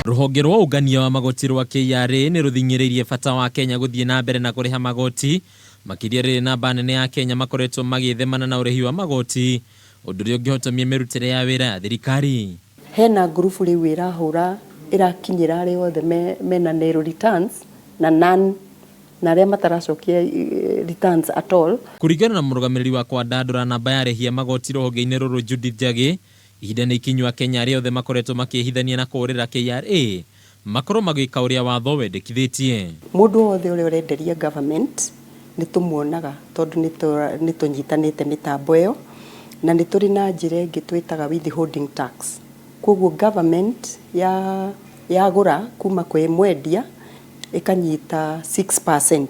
Rũhonge rwa ũngania wa magoti rwa KRA nĩ rũthing'ĩrĩirie bata wa Kenya gũthiĩ na mbere na kũrĩha magoti, makĩria rĩrĩ namba nene ya Akenya makoretwo magĩthemana na ũrĩhi wa magoti, ũndũ ũrĩa ũngĩhotomia mĩrutĩre ya wĩra ya thirikari. Hena ngurubu rĩu ĩrahũra ĩrakinyĩra arĩa othe mena nil returns na non na arĩa mataracokia returns at all. Kũringana na mũrũgamĩrĩri wa kwandandũra namba ya arĩhi a magoti rũhonge-inĩ rũrũ Judith Njagĩ, ihinda nĩ ikinyu Akenya arĩa othe makoretwo makĩĩhithania na kũũrĩra KRA makorwo magĩka ũrĩa watho wendekithĩtie. Mũndũ o wothe ũrĩa ũrenderia government nĩ tũmuonaga tondũ nĩ tũnyitanĩte mĩtambo ĩyo, na nĩ tũrĩ na njĩra ĩngĩ twĩtaga withholding tax. Kwoguo government yagũra kuma kwĩ mwendia ĩkanyita 6%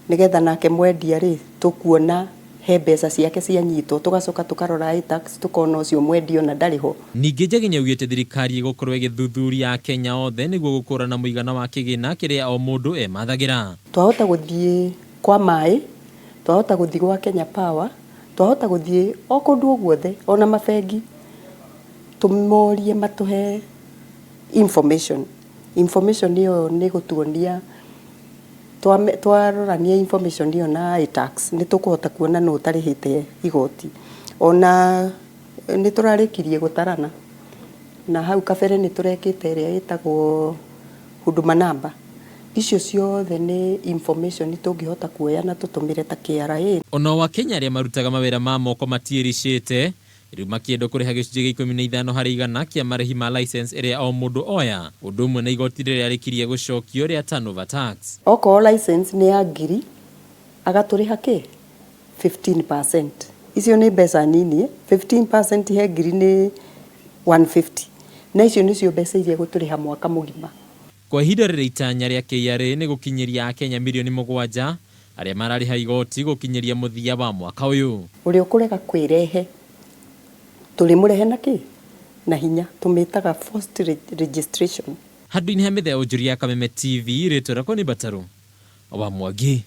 nĩgetha nake mwendia rĩ, tũkuona he mbeca ciake cianyitwo, tũgacoka tũkarora iTax tũkona ũcio mwendia ona ndarĩ ho. Ningĩ Njagi nĩaugĩte thirikari ĩgũkorwo ĩgĩthuthuria Akenya othe nĩguo gũkũrana mũigana wa kĩgĩna kĩrĩa o mũndũ emathagĩra. Twahota gũthiĩ kwa maĩ, twahota gũthiĩ gwa Kenya Power, twahota gũthiĩ o kũndũ o guothe ona mabengi, tũmorie matũhe information. Information ĩyo nĩ ĩgũtuonia twarorania information ĩyo na iTax nĩ tũkũhota kuona nũ ũtarĩhĩte igoti. Ona nĩ tũrarĩkirie gũtarana na hau kabere nĩ tũrekĩte ĩrĩa ĩtagwo Huduma Number. Icio ciothe nĩ information tũngĩhota kuoya na tũtũmĩre ta KRA. Onao Akenya arĩa marutaga mawĩra ma moko matiĩricĩte, rĩu makĩendwo kũrĩha gĩcunjĩ gĩa 15% kĩa marĩhi ma license ĩrĩa o mũndũ oya, ũndũ ũmwe na igoti rĩrĩa rĩkirie gũcokio rĩa turnover tax. Okorwo license nĩ ya ngiri, agatũrĩha kĩ? 15%. Icio nĩ mbeca nini, 15% he ngiri nĩ 150. Na icio nĩcio mbeca iria egũtũrĩha mwaka mũgima. Kwa ihinda rĩrĩ itanya rĩa KRA nĩ gũkinyĩria Akenya mirioni mũgwanja arĩa mararĩha igoti gũkinyĩria mũthia wa mwaka ũyũ. Ũrĩa ũkũrega kwĩrehe tũrĩmũrehe na kĩ? Na hinya, tũmĩtaga forced registration. Handũ-inĩ ha mĩthia ya ũnjũria ya Kameme TV, rĩtwa rĩakwa nĩ Mbatarũ wa Mwangi.